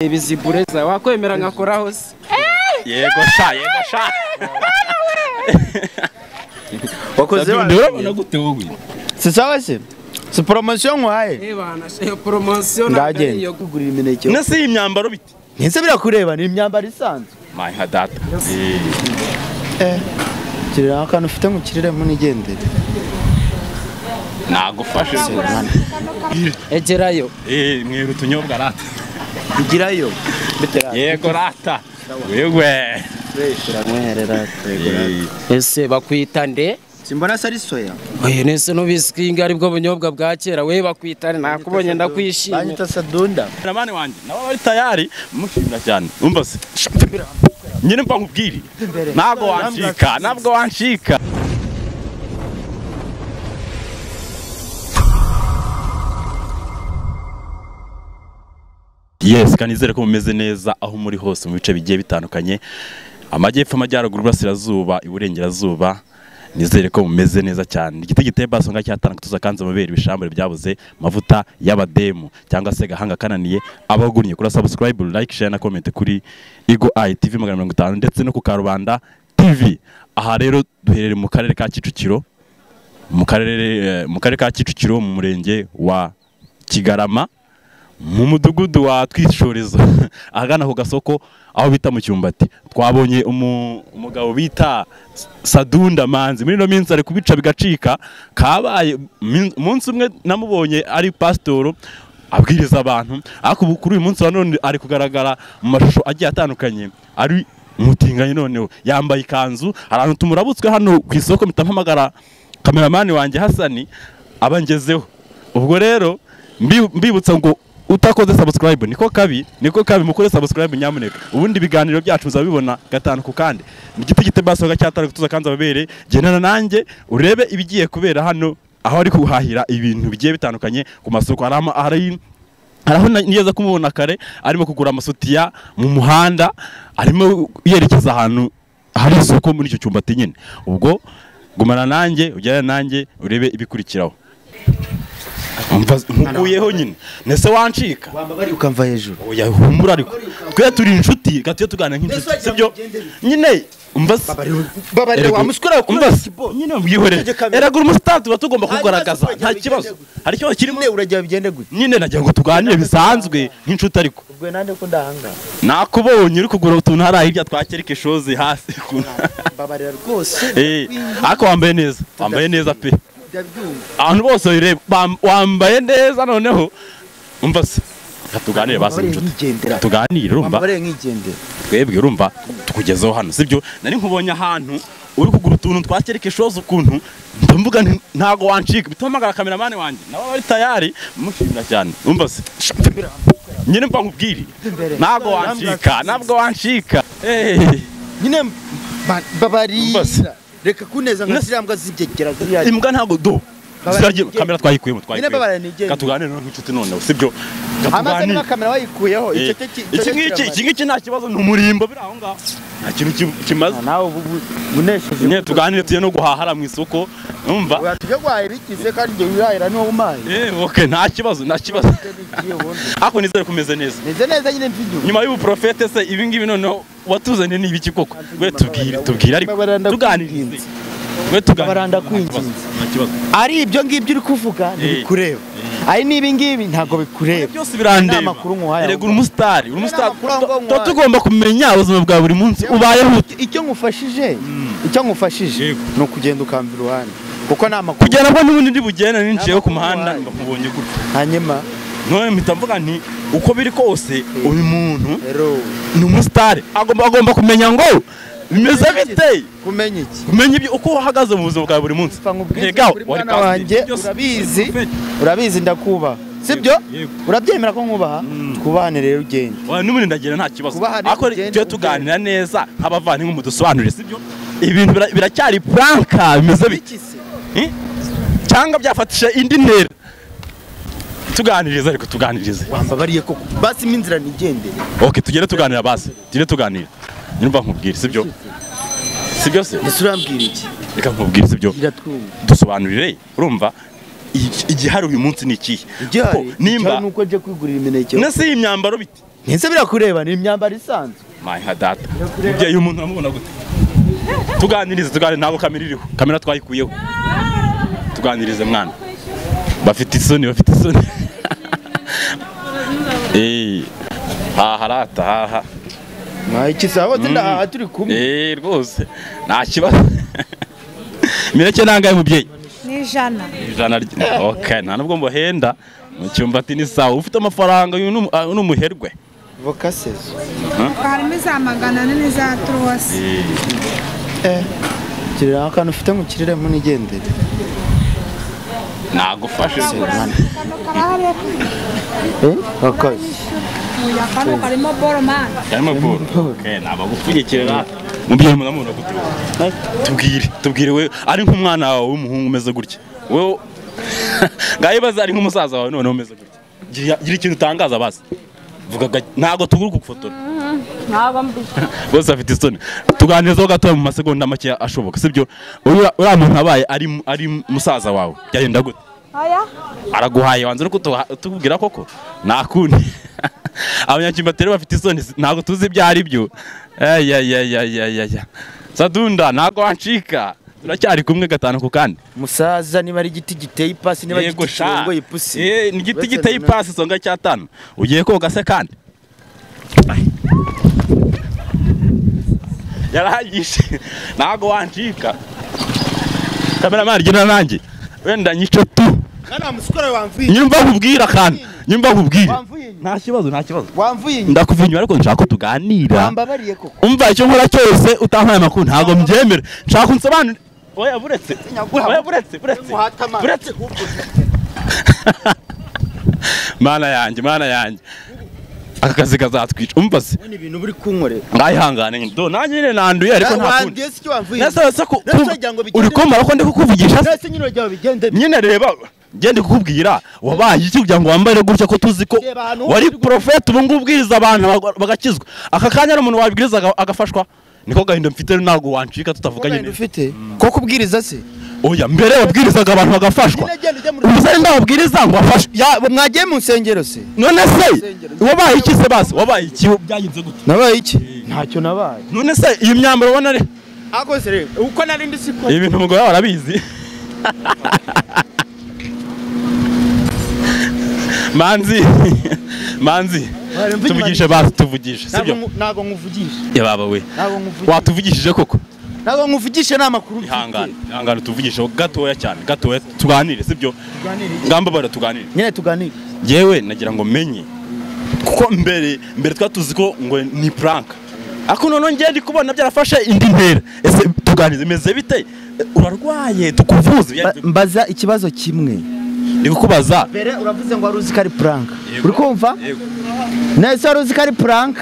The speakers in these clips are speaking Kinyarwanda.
Ibizibureza wakwemera ngakoraho se? Yego sha, yego sha. Wakoze urabona gute wowe? Si sawa se? Si promotion nkwaye? Eh bana, iyo promotion ntabwo yo kugurira imineke. Nese iyi myambaro bite? Nese birakureba ni imyambaro isanzwe. My nka data. Eh. Kirira akantu ufite ngo kiriremo nigendere. Nagufashe. Egerayo. Eh, mwera utunyobwa rata. Igirayo. Bitera. Yego rata. Wewe. Mwerera yego rata. Ese bakwita nde? Simbona sari soya. Oye nese nubisinga ari bwo bunyobwa bwa kera we bakwita nakubonye ndakwishimye. Banyita Sadunda. Namane wanje nabo bari tayari mushimira cyane. Umva se. Nyine mpa nkubwire. Ntabwo wanshika, ntabwo wanshika. Yes, kanizere ko mumeze neza aho muri hose mu bice bigiye bitandukanye. Amajyepfo, amajyaruguru, iburasirazuba, iburengerazuba. Nizere ko mumeze neza cyane. Igiti giteye basonga cyatana kutuza kanze amabere ibishambure byabuze mavuta y'abademu cyangwa se gahanga kananiye abagurnye kuri subscribe, like, share na comment kuri Eagle Eye TV 150 ndetse no ku Karubanda TV. Aha rero duherereye mu karere ka Kicukiro, mu karere ka Kicukiro mu murenge wa Kigarama mu mudugudu wa Twishorezo ahagana ku gasoko aho bita mu Cyumbati. Twabonye umugabo bita Sadunda Manzi muri no minsi ari kubica bigacika. Kabaye umunsi umwe namubonye ari pastor abwiriza abantu, ariko kuri uyu munsi wa none ari kugaragara mu mashusho agiye atandukanye ari mutinganye, noneho yambaye ikanzu. Arantu tumurabutswe hano ku isoko mitampamagara cameraman wanjye Hasani abangezeho. Ubwo rero mbibutsa ngo utakoze subscribe niko kabi, niko kabi, mukore subscribe nyamuneka. Ubundi ibiganiro byacu muzabibona gatanu ku kandi. Igiti gite basoga cyatara kutuza kanza ababere, gendana nanjye urebe ibigiye kubera hano aho ari kuhahira ibintu bigiye bitandukanye ku masoko. Hari araho nigeze kumubona kare arimo kugura amasutiya mu muhanda, arimo yerekeza ahantu hari isoko muri icyo cyumba nyine. Ubwo gumana nanjye ujyana nanjye urebe ibikurikiraho. Nkukuyeho nyine nese wancika wambabari ukamva hejuru. Oya humura ariko twe turi inshuti gatuye tugana nk'inshuti sibyo nyine. Umva babari wamuskura kumva nyine mbwihorere eragura umusitatu batugomba kugaragaza nta kibazo. Hari ikibazo kirimo uragiye bigende gute nyine nagira ngo tuganire bisanzwe nk'inshuti ariko ubwo nande ko ndahanga nakubonye uri kugura utuntu hari hirya twakereke shoze hasi. Babarira rwose. Eh ariko wambaye neza, wambaye neza pe. Abantu bose bireba wambaye neza noneho. Umva se tuganire basi inshuti, tuganire urumva twebwe urumva tukugezeho hano sibyo. Nari nkubonye ahantu uri kugura utuntu twakereke shoze ukuntu ndamvuga ntago wancika bitamagara cameraman wanjye nabo bari tayari mushimira cyane. Umva se nyine mpa nkubwire ntago wancika, ntabwo wancika. Eh nyine babarira reka kuneza nka zirambwa zibyegera ziriya imbwa ntago do ziragiye kamera twayikuyemo twayikuyemo katuganire no nk'inshuti noneho sibyo. Amaze niba kamera wayikuyeho iki ngiki nta kibazo ni umurimbo biri aho ngaho nta kintu kimaze nawe unesheje nyine. Tuganire tuye no guhahara mu isoko umva oya tujye guhahira ikize kandi ngiye wirahira niwo umaye. Eh okay nta kibazo, nta kibazo. Ako nizere kumeze neza, neze neza nyine mvinyu nyuma y'ubu profete se ibi ngibi noneho watuzanye ni ibiki koko? We tubwire, tubwire ariko tuganire. We tuganire kwinginze ari ibyo ngibyo uri kuvuga ntibikureba, ari nibi ngibi ntago bikureba byose birandeba. Erega uri umusitari, uri umusitari, tugomba kumenya ubuzima bwa buri munsi ubayeho. Icyo ngufashije, icyo ngufashije ni ukugenda ukamva iruhande kuko nta makuru kugera bwo n'ubundi ndi bugenda ninciye ku muhanda mbakubonye gutya. Hanyuma none mpita mvuga nti uko biri kose uyu muntu ni umusitari, agomba kumenya ngo bimeze bite, kumenya iki, kumenya ibyo uko uhagaze mu buzima bwa buri munsi. Ega wanjye urabizi, urabizi ndakubaha sibyo, urabyemera ko nkubaha, twubahane rero ugende. Wa n'ubundi ndagira nta kibazo ariko tujye tuganira neza nk'abavandimwe mudusobanurire sibyo. Ibintu biracyari pranka bimeze bite cyangwa byafatisha indi ntera. Tuganirize ariko tuganirize. Wambabariye koko basi inzira nigendere. Okay tugere tuganira basi, tugere tuganira. Nyumva nkubwire sibyo? Sibyo se? Ese urambwira iki? Reka nkubwire sibyo? Dusobanurire urumva igihari uyu munsi ni ikihe? Nimba nuko nje kwigurira imineke. Nese iyi myambaro bite? Nese birakureba ni imyambaro isanzwe. My nka data. Mubyeyi umuntu uramubona gute? Tuganirize tuganire ntabwo kamera iriho. Kamera twayikuyeho. Tuganirize mwana. Bafite isoni bafite isoni. Harata haha. Nta ndaha turi kumwe. Rwose nta kibazo. Mireke nangaye mubyeyi. Ni ijana. Ijana. Okay, nta nubwo mbohenda. Mu cyumba ati ni sawa ufite amafaranga uyu n'umuherwe. Voka sezo. Harimo za 400 n'iza 300. Kirira akantu ufite mu kiriremo nigendere. Nagufashe se. Okay. Kano karimo boro man. Karimo boro. Okay, nabagupfunyikira. Mubyeyi muramubona gute? Tubwire we ari nk'umwana wawe w'umuhungu umeze gutya. Wewe ngaye baza ari nk'umusaza wawe none umeze gutya. Gira ikintu utangaza basi. Vuga ntago tuguru kugufotora. Ntabwo mbi. Bose afite isoni. Tuganirizeho gato mu masegonda make ashoboka, sibyo? Uriya muntu abaye ari musaza wawe. Byagenda gute? Aya. Araguhaye wanze no kutubwira koko? Nakundi. Abanyakimbati bafite isoni ntago tuzi ibyo ari byo. Sadunda ntago wancika. Turacyari kumwe gatanu ku kandi. Musaza niba ari igiti giteye ipasi niba igiti kirongoye ipusi. Ni igiti giteye ipasi songa cyatanu. Ugiye koga se kandi? Yarahagije. Ntago wancika. Cameraman gena nanjye. Wenda nyico tu. Kana musukore wamvuye. Nyumva nkubwira kandi. Nyumva nkubwira. Nta kibazo nta kibazo. Wamvuye. Ndakuvunywa ariko nshaka ko tuganira. Wambabariye koko. Umva icyo nkora cyose utampaye amakuru ntago mbyemera. Nshaka unsobanure. Oya buretse. Oya buretse buretse. Buretse. Mana yanjye mana yanjye. Aka kazi kazatwica. Umva se. Ni ibintu buri kunkorera. Ngayihangane nyine. Do nanjye nyine nanduye ariko nta kundi. Nese ko uri kumbara ko ndi kukuvugisha. Nese nyine ujya bigende. Nyine reba ngende kukubwira wabaye iki kugira ngo wambare gutya ko tuzi ko wari prophet ubu ngubwiriza abantu bagakizwa. Aka kanya ari umuntu wabwiriza agafashwa. Niko gahinda mfite ntago wancika tutavuganye neza. Ufite ko kubwiriza se? Oya mbere wabwirizaga abantu bagafashwa. Ubuze ndababwiriza ngo afashwe. Ya mwagiye mu nsengero se? None se wabaye iki se basi? Wabaye iki byagenze gute? Nabaye iki? Ntacyo nabaye. None se iyi myambaro ubona ari ako se rero uko nari ndi siko. Ibintu umugore wawe arabizi. Manzi Manzi tuvugishe basi tuvugishe sibyo? Ntago nkuvugisha. Ya baba we. Watuvugishije koko? Ntago nkuvugishe namakuru. Ihangane, ihangane tuvugishe gatoya cyane, gatoya tuganire sibyo? Ngamba bara tuganire. Nyine tuganire. Yewe nagira ngo menye kuko mbere twatuzi ko ngo ni prank. Ako none ngiye ndi kubona byarafashe indi ntera. Ese tuganire meze bite? Urarwaye tukuvuze. Mbaza ikibazo kimwe. Ndi kukubaza. Mbere uravuze ngo waruzi ko ari prank. Uri kumva? Nese waruzi ko ari prank.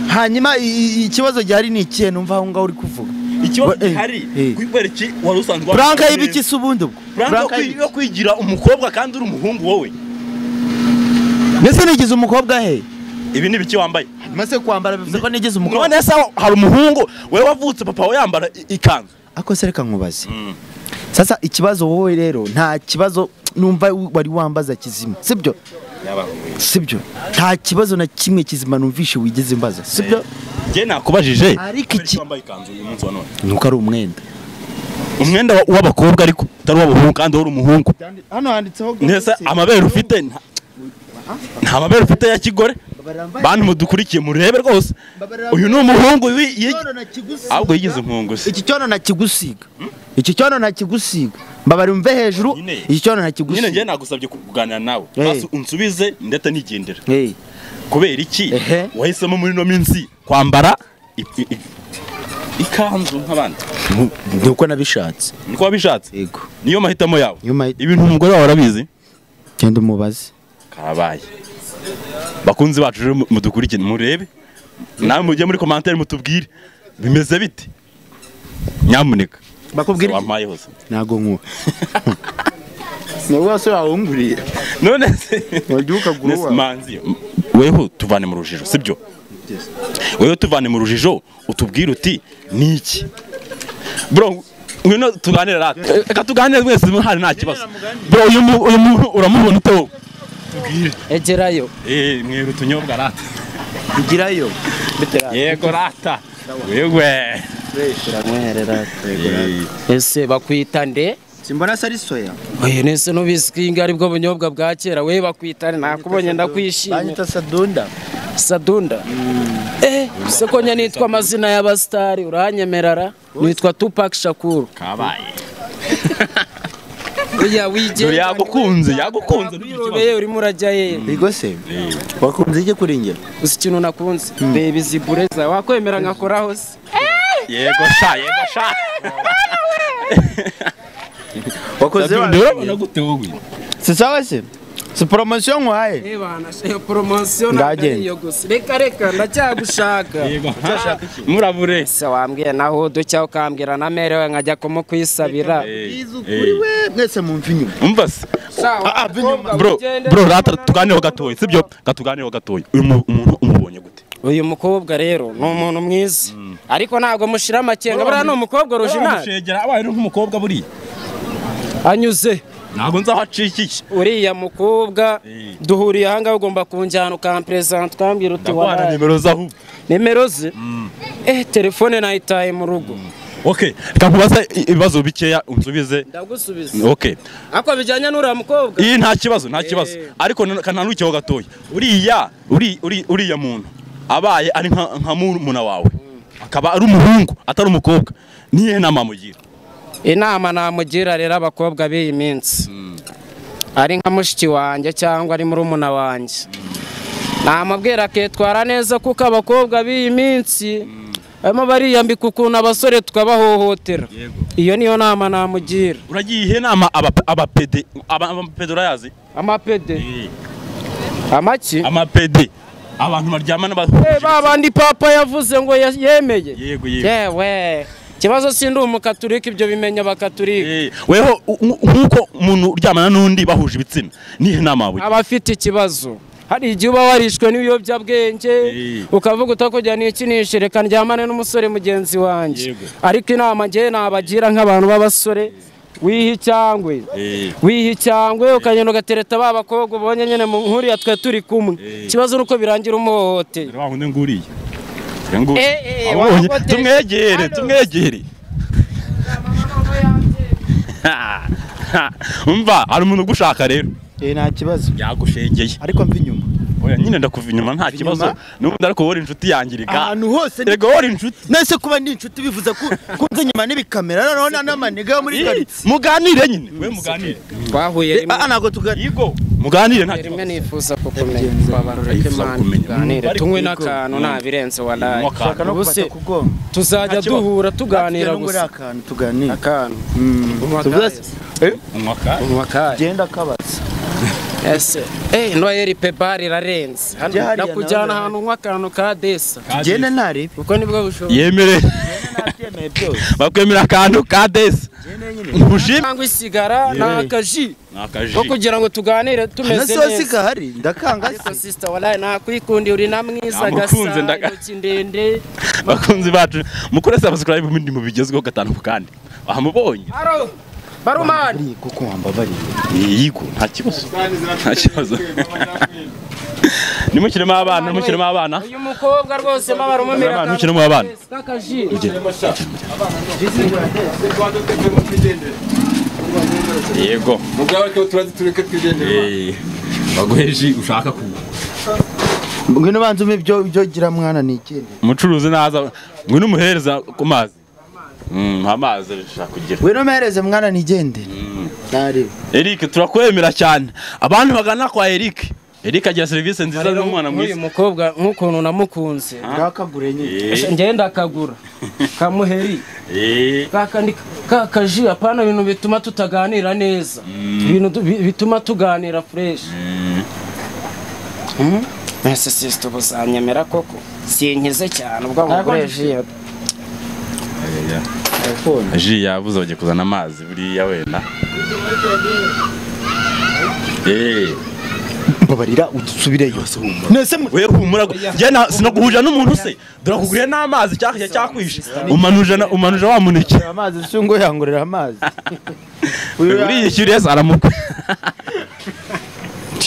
Hanyuma ikibazo gihari ni ikihe numva aho ngaho uri kuvuga? Ikibazo gihari kubera iki wari usanzwe prank y'ibiki se ubundi ubwo? Prank yo kwigira umukobwa kandi uri umuhungu wowe. Nese nigize umukobwa he? Ibi ni biki wambaye? Maze kwambara bivuze ko nigize umukobwa. None se hari umuhungu wewe wavutse papa we yambara ikanzu. Ako se reka nkubaze. Sasa ikibazo wowe rero nta kibazo numva wari wambaza kizima sibyo? Sibyo nta kibazo na kimwe kizima numvishe wigeze mbaza sibyo? Nge nakubajije ariko iki wambaye ikanzu uyu munsi wa none nuko ari umwenda umwenda w'abakobwa ariko utari w'abahungu kandi wari umuhungu. Hano handitseho nese amabere ufite nta mabere ufite ya kigore. Bantu mudukurikiye murebe rwose uyu ni umuhungu ahubwo yigize inkungu se. Iki cyono nakigusiga. Iki cyono nakigusiga. Mbabari umve hejuru iki cyono nakigusiga. Nyine ngiye nagusabye kuganira nawe basi unsubize ndetse nigendera. Kubera iki wahisemo muri no minsi kwambara ikanzu nk'abandi? Nuko nabishatse. Niko wabishatse? Yego. Niyo mahitamo yawe. Ibintu umugore wawe arabizi? Genda umubaze. Karabaye. Bakunzi bacu rero mudukurikire murebe namwe mujye muri commentaire mutubwire bimeze bite. Nyamuneka bakubwire wampaye hose nago nkuwe. Nawe se wawunguriye. None se wagiye ukagura. Manzi weho tuvane mu rujijo sibyo? Weho tuvane mu rujijo utubwire uti niki. Bro ngwino tuganire rata. Reka tuganire mwese hari nta kibazo. Bro uyu muntu uramubona ute wowe? Tubwire. Egerayo. Mwera utunyobwa rata. Igirayo. Yego rata. Wewe. Turamwerera. Ese bakwita nde? Simbona sari soya. Oye nese nubizi ari bwo bunyobwa bwa kera we bakwita nakubonye ndakwishimye. Banyita Sadunda. Sadunda. Se ko nya nitwa amazina y'abastari uranyemerara nitwa Tupac Shakur. Kabaye. Oya wige. Yagukunze nirobeye urimo urajya ye. Yego se. Wakunze iki kuri nge? Uzi ikintu nakunze. Reba izi bureza wakwemera ngakoraho se. Yego sha yego sha. Wakoze urabona gute wowe? Si sawa se? Si promotion nkwaye? Bana iyo promotion ntabwo gusa. Reka ndacyagushaka. Yego. Murabure. Se wambwiye naho ducya ukambwira na merewe nkajya kumukwisabira. Kuri we mwese mumva inyuma. Umva se. Bro rata tuganireho gatoya sibyo? Katuganireho gatoya. Uyu muntu umubonye gute? Uyu mukobwa rero ni umuntu mwiza. Ariko ntabwo mushira amakenga buriya ni umukobwa original. Mushegera abaye nk'umukobwa buriya. Anyuze. Ntabwo nzi aho acikiye. Uriya mukobwa duhuriye aha ngaha ugomba kunjyana ukampresenta ukambwira uti wabaye. Nimero ze ahubwo. Nimero ze? Telefone nayitaye mu rugo. Okay, reka nkubaze ibibazo bikeya unsubize. Ndagusubiza. Okay. Ako bijyanye n'uriya mukobwa? Nta kibazo, nta kibazo. Ariko kantanukiyeho gatoya. Uriya uriya muntu abaye ari nka murumuna wawe. Akaba ari umuhungu atari umukobwa. Niye nama mugira? Inama namugira rero abakobwa b'iyi minsi ari nka mushiki wanjye cyangwa ari murumuna wanjye namubwira akitwara neza kuko abakobwa b'iyi minsi barimo bariyambika ukuntu abasore tukabahohotera. Iyo niyo nama namugira. Uragiye ihe nama abapede abapede urayazi? Amapede amaki? Amapede abantu baryamana babandi papa yavuze ngo yemeye. Yego yego. Yewe kibazo sindi umukaturika ibyo bimenya abakaturika. Weho nkuko umuntu uryamana n'undi bahuje ibitsina nihe nama wawe? Abafite ikibazo hari igihe uba warishwe n'ibiyobyabwenge ukavuga utakujya nikinishe reka ndyamane n'umusore mugenzi wanjye. Ariko inama ngewe nabagira nk'abantu b'abasore wiha icyangwe. Wiha icyangwe ukagenda ugatereta ba bakobwa ubonye nyene mu nkuriya twe turi kumwe. Ikibazo nuko birangira umuhohoteye. Wa wundi nguriye. Tumwegere tumwegere. Umva hari umuntu ugushaka rero. Nta kibazo. Yagushengeye. Ariko mva inyuma. Oya nyine ndakuva inyuma nta kibazo. N'ubundi ariko wowe inshuti yangirika. Ahantu hose rego wowe inshuti. Nese kuba ndi inshuti bivuze ko kunze nyuma n'ibikamera noneho n'amaniga yo muri quartier. Muganire nyine. We muganire. Twahuye rimwe. Ntabwo tuganire. Yego. Muganire nta rimwe nifuza kukumenya. Twabarureke man. Tunywe n'akantu nabirenze wallahi. Ubuse tuzajya duhura tuganira gusa. Akantu tuganira. Akantu. Umwaka. Genda kabaza. Ese Noel Pebari irarenze. Nakujyana ahantu unywa akantu ka desa. Genda ntari. Kuko nibwo bushoboka. Yemere. Bakwemera akantu ka desa. Nkushime cyangwa isigara n'akaji. Ko kugira ngo tuganire tumeze neza. Naso sigahari ndakanga se. Sister wallahi nakwikundi uri na mwiza gasa. Intoki ndende. Bakunzi bacu mukore subscribe mu mu bigezweho gatanu kandi. Ahamubonye. Barumani kuko wambabariye. Yego nta kibazo. Nta kibazo. Nimukiremo abana, nimukiremo abana. Uyu mukobwa rwose mabarumumira. Nimukiremo abana. Kakaji. Yego. Mugabe ko turazi tureke twigendera. Baguheje ushaka kunywa. Ngwino banze umpe ibyo gira mwana nikende. Umucuruzi naza ngwino umuhereza ku mazi. Amazi ashaka kugira. Ngwino umuhereze mwana nigende. Nari. Eric turakwemera cyane. Abantu bagana kwa Eric. Eric agira service nziza n'umwana mwiza. Uyu mukobwa nkukuntu namukunze. Ndakagure nyine. Ngenda akagura. Kamuheri. Kakandi kakaji apana ibintu bituma tutaganira neza. Ibintu bituma tuganira fresh. Ese sister buzanyemera koko. Sinkize cyane ubwo ngureje. Ji yavuze bagiye kuzana amazi buriya wenda. Mbabarira udusubireyo. Nese we humura je na sinaguhuja n'umuntu se durakuguriye n'amazi cyakije cyakwishe umanuje wa muneke amazi sungo yangurira amazi uriyishyuriye aramukwe.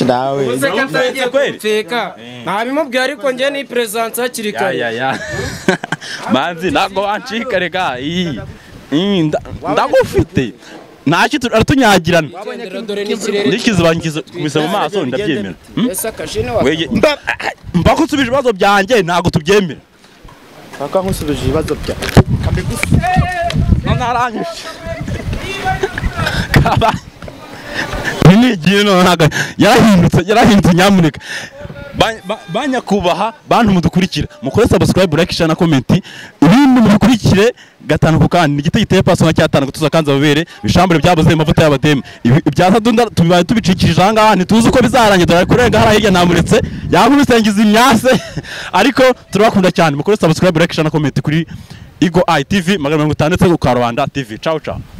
Nawe Useka ntangiye Kweli? kumfeka. Ntabimubwiye ariko njye ni presence hakiri Ya kare. ya ya. Manzi ntabwo wancika rega. Iyi. Ndagufite. Ntacyo aratunyagirana. Gendera dore n'ikirere. Nikiziba nkize mu maso ndabyemera. Ese akajene Wege wakabonye. mbako nsubije ibibazo byanjye ntabwo tubyemera. Paka nkusubije ibibazo bya None aranyishe. Kaba. Nigiye none ntabwo yarahindutse nyamuneka. Banyakubaha bantu mudukurikira mukore subscribe, like, share na comment, ibindi mubikurikire gatanu ku kandi. Igiti giteye paso nka cyatanu gutuza kanza ababere bishambure byabuze amavuta y'abademu. Ibya sadunda tubibaye tubicikirije aha ngaha, ntituzi uko bizarangira. Dore kurenga hariya hirya namuretse yankubise imyase, ariko turabakunda cyane. Mukore subscribe, like, share na comment kuri Eagle Eye TV 160 ku Karubanda TV. Ciao ciao.